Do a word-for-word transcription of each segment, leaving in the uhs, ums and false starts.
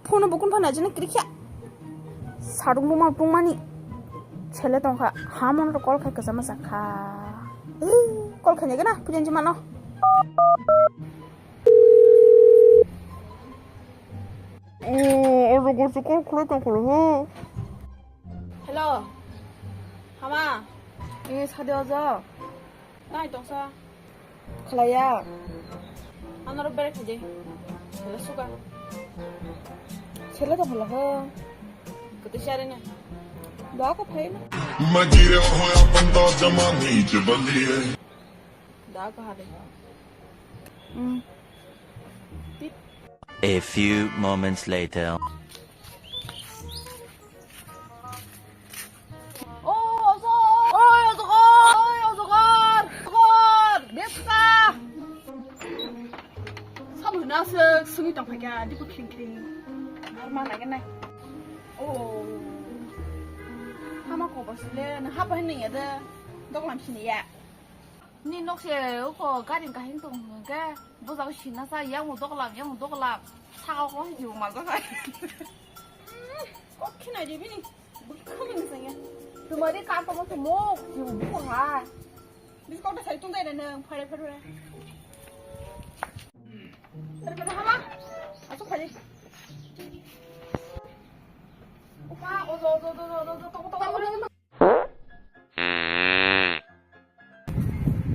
Phone bo kun phana jene krikya. Sarung buma tungmani. Chele tongkha. Ha mon ro call khai kasa masa kha. Call khai gana pujen jima no. Oh, oro gorso call khai tongkha ha. Hello. Hama. Ini sadi ojo. Nai tongsa. Khlaiya. Anoro bere khaje. Sela suka. Sela to bhalo ho. Kete share na. Da ko phai na. Majire hoya panta jama ni jabaliye. Da ko hare. Hmm. Tip. A few moments later. O, ojok! Oi, ojok! Oi, ojok! Ojok! Bebsa! Samhwnaswk swngwi tongphaikha, dipu khring khring. Normal naigenai. O. Hama kobor sile, nwng hapa hinwi ya de. Doglam sini ya. Ni nok se uko gari kahing tong hwnke, bujak sina sa, yang doglam, yang doglam. Saka ko hiyo majakai. Kok khina di bini. Bukha mini sanya. Tumari ka ko mo mo, yo bukha. Bis kok da sai tung dai na, phare phare. Phare phare hama. Asuk phare. Opa, ojo, ojo, ojo, ojo, ojo, toko, toko, toko.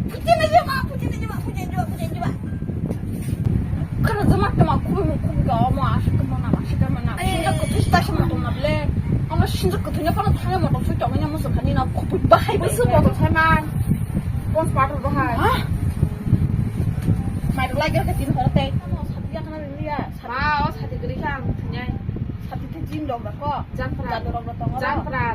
Putin aja, Mak, putin aja, Mak, putin aja, putin aja. Kana jama tama, kubi mu kubi ga, ma, asik tama na, asik tama na. Eh. Sinja kutu sta sama tama ble. Ama sinja kutu nya pana thane ma tong sui tama nya musu khani na kubi bahai. Musu bahai. Motor sai man. Pons pator bahai. Hah? Mai lagi ke tin hor te. Ano sati ya kana lia. Ma, o sati gri kha ang thunai. Sati te jin dong da ko. Jampra. Jadu rok da tongo. Jampra.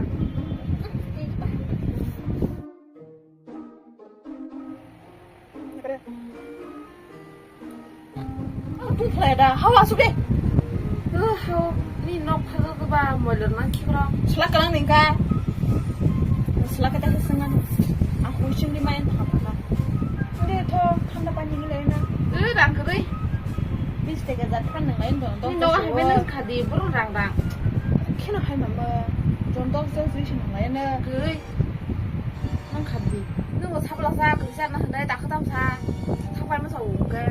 Tungkhlai da, hao asuk de. Hao, ni nok phago ba moilor nang khikro. Slak kalang ningka. Slak kata ke sengan. Ang kucing di main thapa. Ande tho, thanda pani ni lai na. Eh, rang kwrwi. Bis tega jat kan nang lai don. Ni nogo hai beno khadi, boro rang rang. Kheno hai mama. Jon dok jok jwi se nang lai na. Kwrwi. Nang khadi. Nung bo sabla sa, kwrwi sa na hwnai, dakha tam sa. Thangpai ma sa o hwnkhe.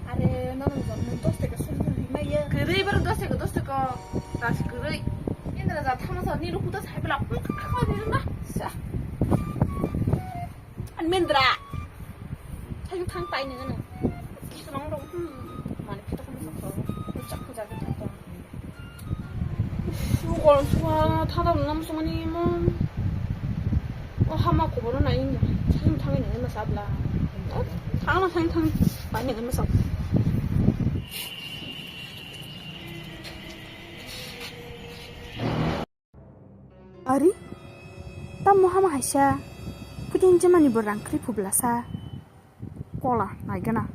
Are, nono jon nung dos tega suri suri ri mai ye. Kwrwi boro dos tega, dos tega. Ras kwrwi. Indra ja thama sa, ni rukhu dos hai bela. Khakha ni na. Sa. An Mendra. Thayu thang tai nang ano. Kisa nang rong. Hmm. Mane pito khum sa ko. Chak ko ja ko thang. Sukol sua thada nam sumani mo. O hama khobor nai ni. Thang thang ni ma sabla. Thang thang thang. Pai ni ma sab. Ari, tamo hama haisa, putin jemani bo rang khri phublasa, kola naigana.